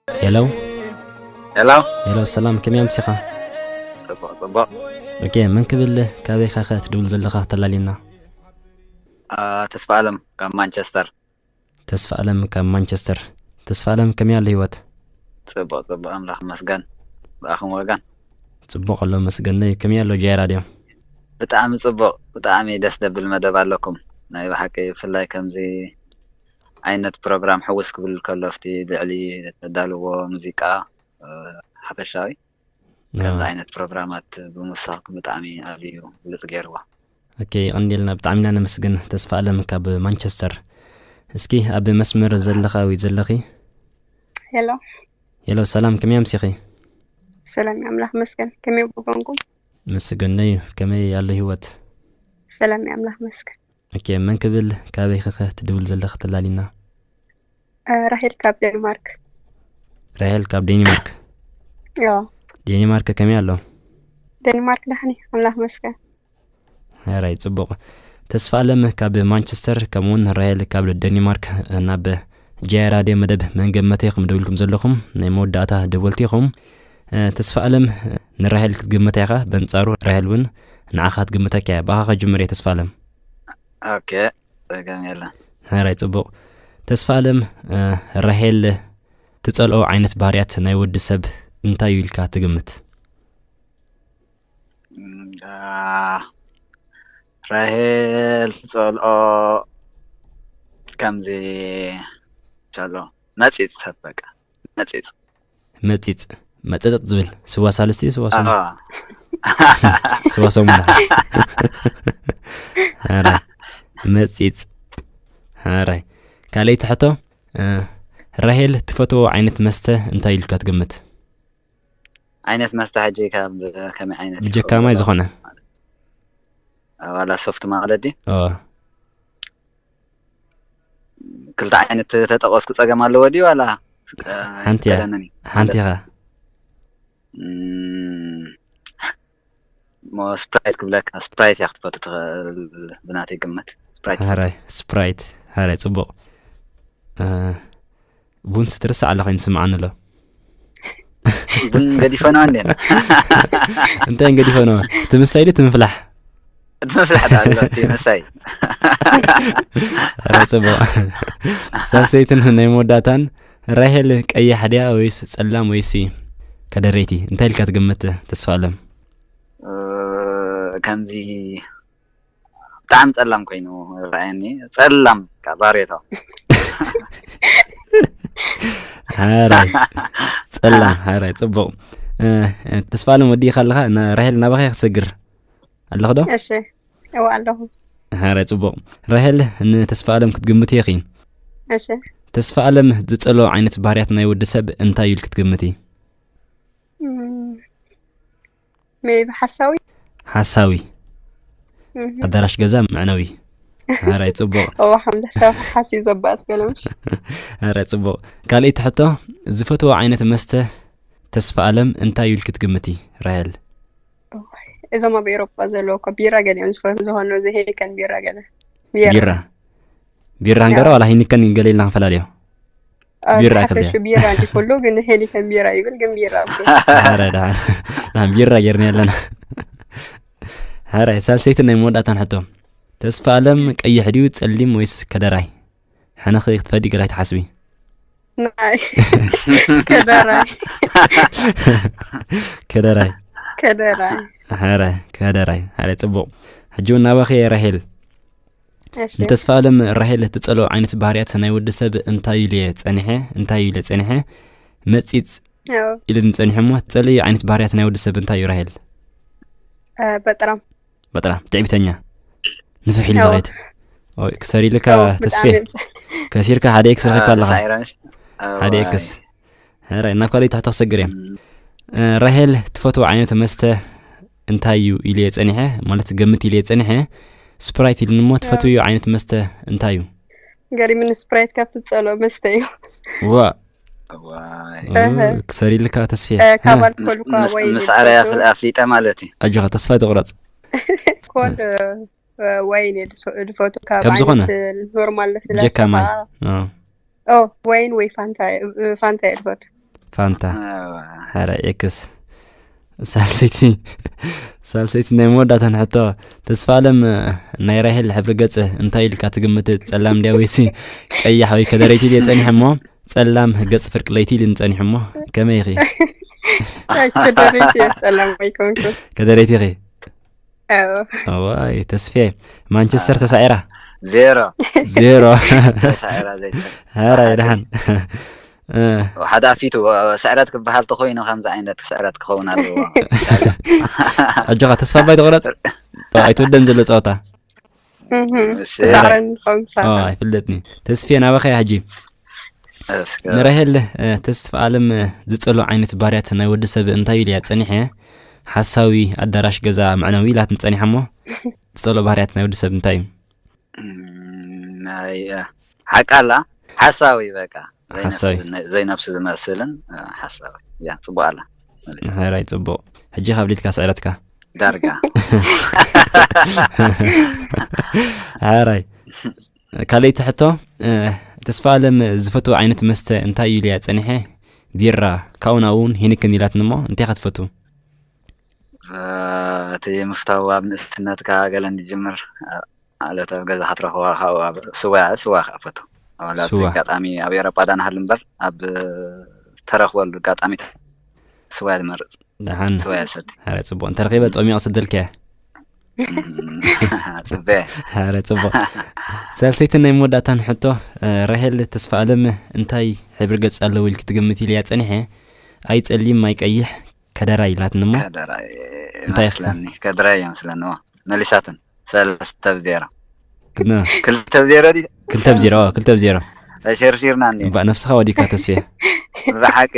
ሄሎ። ሄሎ። ሄሎ፣ ሰላም፣ ከመይ ኣምሲኻ? ጽቡቕ፣ ጽቡቕ። ኦኬ፣ መን ክብል፣ ካበይ ኸ ትድውል ዘለኻ ተላሊና? አ፣ ተስፋ ኣለም ካብ ማንቸስተር። ተስፋ ኣለም ካብ ማንቸስተር። ተስፋ ኣለም፣ ከመይ ኣሎ ህይወት? ጽቡቕ፣ ጽቡቕ፣ ኣምላኽ ይመስገን። ብኣኹም ወገን? ጽቡቕ ኣሎ፣ መስገነይ። ከመይ ኣሎ ጃይ ራድዮ? ብጣዕሚ ጽቡቕ፣ ብጣዕሚ ደስ ደብል መደብ ኣለኩም። ናይ ብሓቂ፣ ብፍላይ ከምዚ ዓይነት ፕሮግራም ሕውስ ክብል ከሎ፣ ኣብቲ ልዕሊ ተዳልዎ ሙዚቃ፣ እ፣ ሓፈሻዊ፣ ከምዚ አ። ዓይነት ፕሮግራማት ብምውሳኽኩም ብጣዕሚ ኣዝዩ ብሉጽ ገይርዎ። ኦኬ፣ ይቐንየልና፣ ብጣዕሚ ኢና ነመስግን። ተስፋ ኣለም ካብ ማንቸስተር። እስኪ ኣብ መስመር ዘለኻ ወይ ዘለኺ? ሄሎ። ሄሎ፣ ሰላም፣ ከመይ ኣምሲኺ? ሰላም፣ ኣምላኽ ይመስገን። ከመይ ወገንኩም? ምስግን እዩ። ከመይ ኣሎ ህይወት? ሰላም፣ ኣምላኽ ይመስገን። ኦኬ፣ መን ክብል፣ ካበይ ኸ ትድውል ዘለኽ ተላሊና? እ፣ ራሄል ካብ ዴንማርክ። ራሄል ካብ ዴንማርክ? ዮ። ዴንማርክ ከመይ ኣሎ? ዴንማርክ ደሓን እዩ፣ ኣምላኽ ይመስገን። ሕራይ፣ ጽቡቕ። ተስፋ ኣለም ካብ ማንቸስተር፣ ከምኡውን ራሄል ካብ ደኒማርክ፣ ናብ ጃይ ራድዮ መደብ መን ገመተ ኢኹም ደዊልኩም ዘለኹም፣ ናይ መወዳእታ ደወልቲ ኢኹም። እ፣ ተስፋ ኣለም ንራሄል ክትግምታ ኢኻ፣ በንጻሩ ራሄል እውን ንዓኻ ክትግምተካ እያ። ብኣኻ ከጅምር እየ ተስፋ ኣለም። ኦኬ፣ ጸገም የለን። ሕራይ፣ ጽቡቕ። ተስፋ ኣለም፣ እ፣ ራሄል ትጸልኦ ዓይነት ባህርያት ናይ ወዲ ሰብ እንታይ እዩ ኢልካ ትግምት? እም፣ ዳ ራሄል ትጸልኦ ከምዚ ጸልኦ መጺጽ ሰብ በቃ መጺጽ መጺጽ፣ መጸጸጥ ዝብል ስዋ ሳልስቲ፣ ስዋ ሰሙን፣ አ ስዋ ሰሙን። ሓራይ፣ መጺጽ። ሓራይ። ካልኣይቲ ሕቶ፣ እ፣ ራሄል ትፈትዎ ዓይነት መስተ እንታይ ኢልካ ትግምት? ዓይነት መስተ ሕጂ ካብ ከመይ ዓይነት ብጀካ ማይ ዝኾነ። ዋላ ሶፍት ማለት ድዩ? ኦ፣ ክልተ ዓይነት ተጠቐስኩ ጸገም ኣለዎ ድዩ ዋላ ሓንቲ እያ። ቀደመኒ ሓንቲ ኢኻ። እም፣ ሞ ስፕራይት ክብለካ። ስፕራይት እያ ክትፈቱ ትኽእል ብናተይ ግምት። ስፕራይት ትፈቱ። ሓራይ፣ ስፕራይት። ሓራይ፣ ጽቡቕ። እ፣ ቡን ስትርስዕ ኣላ ኮይኑ ስምዓኒ ኣሎ። ቡን ገዲፈና እንዴ? እንታይ እንገዲፈ ነው? ትምሳይ ድዩ ትምፍላሕ? ትምፍላሕ ዳ ኣሎ እቲ ምስታይ። ኧረ ጽቡቕ። ሳልሰይትን ናይ መወዳእታን፣ ራሄል ቀያሕ ድያ ወይስ ጸላም ወይሲ ከደረይቲ? እንታይ ኢልካ ትግምት ተስፋ ኣለም? እ፣ ከምዚ ብጣዕሚ ጸላም ኮይኑ ረኣየኒ። ጸላም፣ በቃ፣ ባሬቶ። ሓራይ፣ ጸላም፣ ሓራይ፣ ጽቡቕ። እ፣ ተስፋ ኣለም ወዲእኻ ኣለኻ፣ ና-፣ ራሄል ናባኻ እየ ክሰግር። ኣለኹ ዶ? እሺ፣ እወ ኣለኹ። ሓራይ፣ ጽቡቕ። ራሄል፣ ንተስፋ ኣለም ክትግምት ኢኺ። እሺ። ተስፋ ኣለም ዝጸልኦ ዓይነት ባህርያት ናይ ወዲ ሰብ እንታይ እዩ ኢልክ ትግምቲ? እም፣ ሜቢ ሓሳዊ? ሓሳዊ። እህ። ኣዳራሽ ገዛ መዕነዊ። ሓራይ፣ ጽቡቕ። እወ፣ ሓምዛ ሓሳዊ ሓሲብ ዘባእስ ገለ ምሽ? ሓራይ፣ ጽቡቕ። ካልኣይቲ ሕቶ፣ ዝፈትዎ ዓይነት መስተ ተስፋ ኣለም እንታይ እዩ ኢልክ ትግምቲ ራሄል? እዞም ኣብ ኤሮጳ ዘለዉ እኮ ቢራ ገሊኦም ዝፈትዉ ዝኾኑ፣ እዚ ሄኒከን ቢራ ገለ። ቢራ። ቢራ። ቢራ ሃንገራ ዋላ ሄኒከን ገለ ኢልና ንፈላለዮ? ቢራ ክልተ። ሓፈሹ ቢራ እንዲ ኩሉ፣ ግን ሄኒከን ቢራ ይብል፣ ግን ቢራ እኮ። ሓራይ፣ ደሓን። ደሓን ቢራ ጌርና ኣለና። ሓራይ፣ ሳልሰይትን ናይ መወዳእታን ሕቶ። ተስፋ ኣለም ቀይሕ ድዩ ጸሊም ወይስ ከደራይ? ሕነኺ ክትፈዲ ገላይ ትሓስቢ? ናይ ከደራይ። ከደራይ። ከደራይ። ሓራይ፣ ከደራይ። ሓራይ፣ ጽቡቕ። ሕጂ እውን ናባኺ እየ ራሄል። እሺ። ንተስፋ ኣለም ራሄል ትጸልኦ ዓይነት ባህርያት ናይ ወዲ ሰብ እንታይ ኢሉ እየ ጸኒሐ? እንታይ ኢሉ እየ ጸኒሐ? መጺጽ ያው፣ ኢሉ ንጸኒሐ እሞ፣ ትጸልዮ ዓይነት ባህርያት ናይ ወዲ ሰብ እንታይ እዩ ራሄል? እ፣ በጥራም። በጥራም ትዕቢተኛ፣ ንፍሕ ኢሉ ያው። ዝኸይድ። ኦይ፣ ክሰር ኢልካ ያው፣ ተስፌ። ብጣዕሚ ብጻ-፣ ከሲርካ ሓደ ኤክስ ረኺብካ ኣለኻ። ሳይረንስ። ሓደ ኤክስ። ሕራይ፣ ናብ ካልእ ትሕቶ ክሰግር እየ። እ፣ ራሄል ትፈትዎ ዓይነት መስተ እንታይ እዩ ኢሉ እየ ጸኒሐ፣ ማለት ገምት ኢሉ እየ ጸኒሐ። ስፕራይት ኢሉኒ እሞ ትፈትውዮ ዓይነት መስተ እንታይ እዩ? ገሪምኒ፣ ስፕራይት ካብቲ ዝጸልኦ መስተ እዩ። ዋ፣ ዋይ። ኦ፣ ክሰር ኢልካ ተስፌ። እ፣ ካብ እ፣ ኣልኮል እኳ ምስ- ወይን ምስ እዩ ኣረያ ዝፈቱ። ፍል-፣ ኣፍሊጠ ማለት እዩ። ኣጆኻ፣ ተስፋ ኣይትቑረጽ። ኮል፣ እ፣ ወይን እዩ ዝፈ-፣ ዝፈቱ፣ ካብ ካብ ዝኾነ? ዓይነት፣ እ፣ ኖርማል ለስላሳ ጀካ ማይ። ከዓ። እ። ኦ፣ ወይን ወይ ፋንታ፣ እ፣ ፋንታ እየ ዝፈቱ። ፋንታ። እዋ። ሕራይ፣ ኤክስ። ሳልሰይቲ፣ ሳልሰይቲ ናይ መወዳእታን ሕቶ። ተስፋ ኣለም፣ ናይ ራሄል ሕብሪ ገጽ እንታይ ኢልካ ትግምት? ጸላም ድያ ወይሲ ቀያሕ ወይ ከደረይቲ ኢሉ ጸኒሐ እሞ፣ ጸላም ገጽ ፍርቂ ለይቲ ኢሉ ጸኒሐ እሞ፣ ከመይ ኢኺ? ኣይ፣ ከደረይቲ እየ፣ ጸላም ኣይኮንኩን። ከደረይቲ ኢኺ? ኣዎ። እዋይ፣ ተስፌ፣ ማንቸስተር ተሳዒራ? ዜሮ። ዜሮ። ተሳዒራ ዘይትፈልጥ። ሕራይ፣ ደሓን። እ፣ ሓደ ኣፊቱ፣ ስዕረት ክበሃል ተኾይኑ ከምዚ ዓይነት ስዕረት ክኸውን ኣለዎ። ኣጆኻ፣ ተስፋ ባይ ተቑረጽ። ኣይትወደን ዘሎ ጸወታ። እህ። እሺ። ክሳዕረን ክኸውን ክሳዕረን። ኦ፣ ኣይፍለጥኒ። ተስፌ፣ ናባኻ እየ ሕጂ። እስከ። ንራሄል፣ እ፣ ተስፋ ኣለም፣ እ፣ ዝጸልኦ ዓይነት ባህርያት ናይ ወዲ ሰብ እንታይ ኢሉ እያ ጸኒሐ? ሓሳዊ፣ ኣዳራሽ ገዛ መዕነዊ ኢላትኒ ጸኒሓ እሞ፣ ዝጸልኦ ባህርያት ናይ ወዲ ሰብ እንታይ እዩ? እም፣ ናይ፣ እ፣ ሓቃላ ሓሳዊ በቃ። ዘይነፍሲ-፣ ሓሳዊ። ዘይነፍሱ ዝመስልን፣ እ፣ ሓሳዊ። ያ፣ ጽቡቕ ኣላ። መሊሳ። ሕራይ፣ ጽቡቕ። ሕጂ ካብ ሊትካ ስዕረትካ። ዳርጋ። ሕራይ። ካልኣይቲ ሕቶ፣ እ፣ ተስፋ ኣለም ዝፈትዎ ዓይነት መስተ እንታይ እዩ ኢልያ ጸኒሐ? ቢራ፣ ካብኡ ናብኡ እውን ሄኒክን ኢላትኒ እሞ፣ እንታይ ኢኻ ትፈቱ? እ፣ እቲ ምፍታው ኣብ ንእስነትካ ገለ እንድጅምር፣ እ፣ ማለት ኣብ ገዛ ክትረኽቦ ካብኡ ኣብ ስዋ፣ ስዋ ከኣ ፈቱ። ዋላ ኣብዚ ስዋ ኣጋጣሚ ኣብ ኤሮጳ ዳንሃል እምበር ኣብ ዝተረኽበሉ ኣጋጣሚ ስዋ እየ ዝመርጽ። ደሓን። ስዋ እየ ዝሰቲ። ኧረ ጽቡቕ። እንተረኺበ ጸሚቕ ክሰደልካ እየ። እም፣ ጽበ። ኧረ ጽቡቕ። ሳልሰይትን ናይ መወዳእታን ሕቶ፣ እ፣ ራሄል ተስፋ ኣለም እንታይ ሕብሪ ገጽ ኣለዎ ኢልኪ ትግምት ኢልያ ጸኒሐ። ኣይ ጸሊም፣ ኣይ ቀይሕ፣ ከደራይ ኢላትኒ እሞ። ከደራይ እንታይ ይመስለኒ፣ ከደራይ ይመስለኒ። እዎ፣ መሊሳትን ሰለስተ ብ ዜሮ። ን- ክልተ ብ ዜሮ ድዩ? ክልተ ብ ዜሮ፣ ክልተ ብ ዜሮ። ተሸርሺርና እንዲ። እምባእ ነፍስኻ ወዲካ ተስፍየ። ብሓቂ።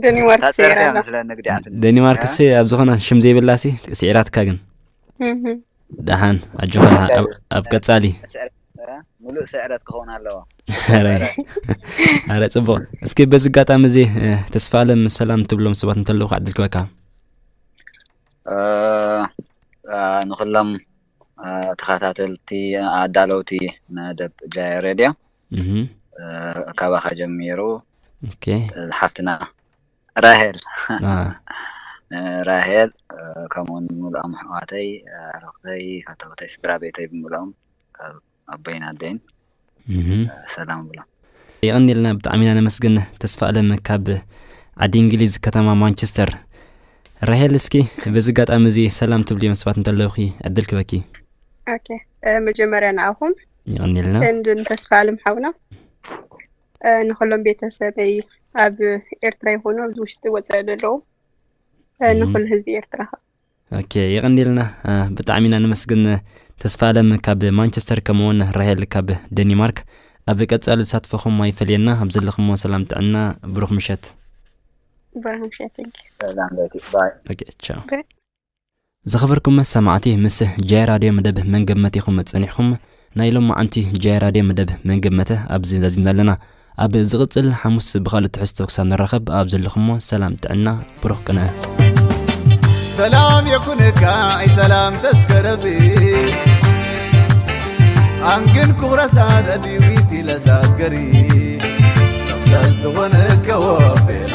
ደኒማርክ ታጸርፍ እያ ስየራ። መስለኒ ግዲኣትኒ። ደኒማርክስ ኣብ ዝኾነ ሽም ዘይብላ ሲ ስዒራትካ ግን። እህ። ደሓን ኣጆኻ፣ ኣብ- ኣብ ቀጻሊ። ስዕረት፣ እ? ሙሉእ ስዕረት ክኸውን ኣለዎ። ኧረ፣ ኧረ ጽቡቕ። እስኪ በዚ ኣጋጣሚ እዚ፣ እ፣ ተስፋ ኣለም ሰላም ትብሎም ሰባት እንተለዉ ዕድል ክበካ። እ፣ እ፣ ንኹሎም፣ እ፣ ተኸታተልቲ፣ ኣዳለውቲ መደብ ጃያ ሬድዮ፣ እህ። እ፣ ካባኻ ጀሚሩ፣ ኦኬ። እ፣ ሓፍትና ራሄል፣ አ፣ እ፣ ራሄል፣ እ፣ ከምኡውን ሙሉኦም ኣሕዋተይ፣ እ፣ ኣዕሩኽተይ፣ ፈተውተይ፣ ስድራ ቤተይ ብምሉኦም፣ እ፣ ኣቦይን ኣደይን፣ እህ። እ፣ ሰላም ብሎም። የቐንየልና፣ ብጣዕሚ ኢና ነመስግን። ተስፋ ኣለም ካብ ዓዲ እንግሊዝ ከተማ ማንቸስተር። ራሄል፣ እስኪ በዚ ኣጋጣሚ እዚ ሰላም ትብልዮም ሰባት እንተለውኺ ዕድል ክበኪ። ኦኬ፣ እ፣ መጀመርያ ንኣኹም የቐንየልና። እንድን ተስፋ ኣለም ሓውና፣ እ፣ ንኹሎም ቤተሰበይ ኣብ ኤርትራ ይኹኑ ኣብዚ ውሽጢ ወጻኢ ዘለዉ፣ እ፣ እም። ንኹሉ ህዝቢ ኤርትራ። ኦኬ፣ የቐንየልና። እ፣ ብጣዕሚ ኢና ነመስግን። ተስፋ ኣለም ካብ ማንቸስተር ከምኡውን ራሄል ካብ ደኒማርክ። ኣብ ቀጻሊ ተሳትፎኹም ኣይፈለየና። ኣብ ዘለኹሞ ሰላም ጥዕና፣ ብሩኽ ምሸት። ብሩኽ ምሸት፣ thank you። ሰላም ለኪ፣ ባይ። ኦኬ፣ ቻው። ኦኬ። ዝኸበርኩም ሰማዕቲ፣ ምስ ጃይ ራድዮ መደብ መንገመት ኢኹም ጸኒሕኩም። ናይ ሎማዓንቲ ጃይ ራድዮ መደብ መንገመተ ኣብዚ ዛዚምና ኣለና። ኣብ ዝቕጽል ሓሙስ ብኻልእ ትሕዝቶ ክሳብ ንራኸብ፣ ኣብ ዘለኹሞ ሰላም ጥዕና፣ ብሩኽ ቅነ። ሰላም የኩንካ ኣይ ሰላም ተስከረቢ ኣንግን ኩኽረሳ ደዲዊት ኢለሳገሪ ሰብለል ትኾነ ከወቤላ